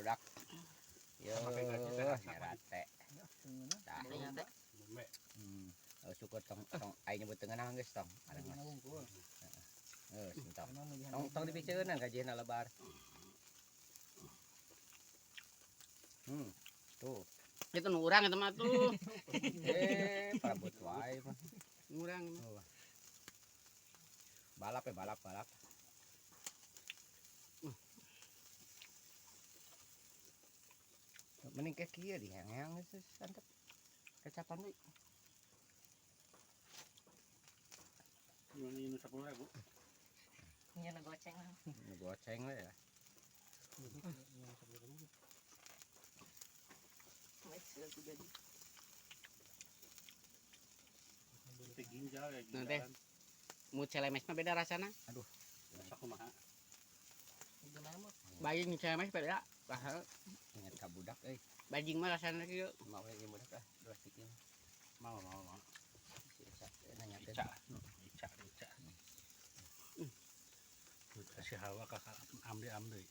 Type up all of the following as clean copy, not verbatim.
Barudak. Yo, nyerate. Tah. Oh, syukur tong tong aing nyebut tengah geus tong. Heeh, tong. Tong tong dipiceunan ka jieuna lebar. Tuh. Itu nu urang eta mah tuh. Parabot wae mah. Urang. Oh. Balap ya, balap, balap. Mending kayak kieu dihang-hang geus santap. Kecapan deui. Ini 10.000. Nya nu goceng lah. Nu goceng we ya. Ginjal ya Nah, teh. Mu celemes mah beda rasana. Aduh. Sakumaha? Bajing celemes beda. Bahal Ingat ka budak euy. bajing mah rasana kieu. Mau we jeung budak ah, dua stick Mau mau mau. Nanyakeun. Ica. Ica, Ica. Si Hawa kakak amde-amde.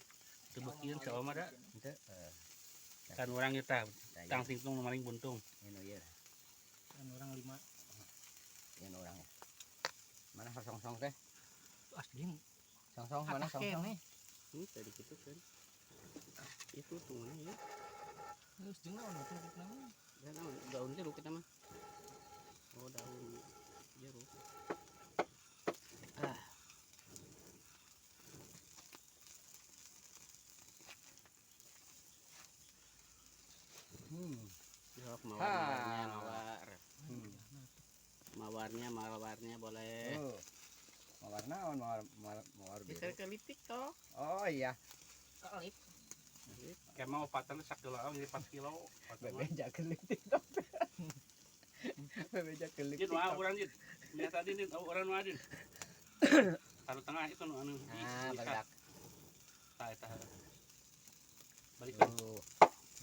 Teu beukian si Hawa mah da. Henteu. Kan urang ieu tah tang tingtung nu maling buntung. Ini ieu. Kan orang 5. Ini orang ya. Mana song-song teh? Asli. Song-song mana song-song? Tadi kitu kan. Itu tuh mana ya? Terus jeung naon atuh naon? Ya naon, daun jeruk kita mah. Oh, daun jeruk. Ah. Jawab mawarnya, mawar. Mawarnya, mawarnya boleh. Oh. Mawar naon, mawar mawar mawar biru. Bisa kelitik toh. Oh iya. Kelip. Kayak mau opatan sakilo jadi 4 kilo. Bebeja kelitik toh. Bebeja kelitik. Jin wah urang jin. Nya tadi din urang nu adin. Taruh tengah itu nu anu. Ah, barudak. Tah eta. Balikan.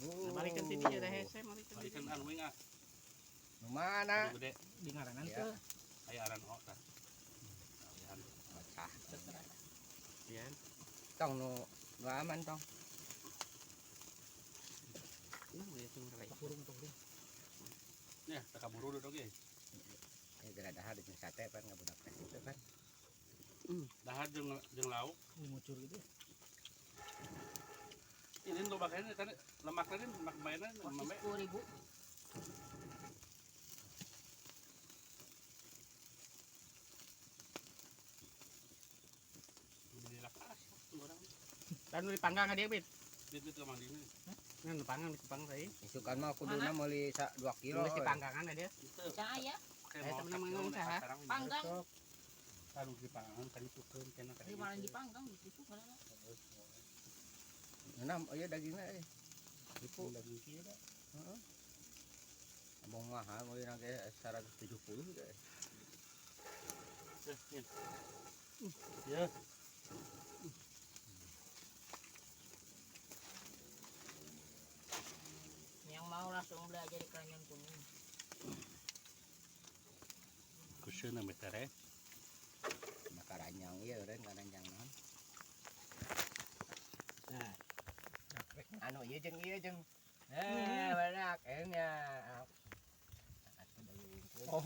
Nah, balikan sini ya teh hese, balikan. Balikan anu we nga. Nu mana? Gede. Di ngaranan teh. Aya aran o tah. Tah. Ya. Tong nu nu aman tong. Nah, itu ngerai. Burung tuh burung. Ya, tak kaburu duduk ge. Ya geura dahar di sate pan ngabudak teh kitu kan. Dahar jeung jeung lauk. Ini ngucur gitu. Ini lo bakanya tadi lemak tadi lemak mainan Posisi 10.000. Dan nu dipanggang ka dieu, Bit. Bit bit ke ini. Nah, nu panggang dipanggang tadi. Isukan mah kuduna meuli 2 kilo. Geus dipanggangan ka dieu. Can aya. Temen-temen saha? Panggang. Taruh di panggang kan itu kan kena Di mana dipanggang gitu mana. Nah, ieu dagingna euy. Ipu daging kieu da. Heeh. Abang mahal meuli na ge 170 ge. Ya. Yang mau langsung belajar di keranjang kuning. Kuseuna metere. Nah, karanjang ieu eureun karanjang naon. Nah, anu ieu jeung ieu jeung. Eh, badak nya. Atuh. Oh.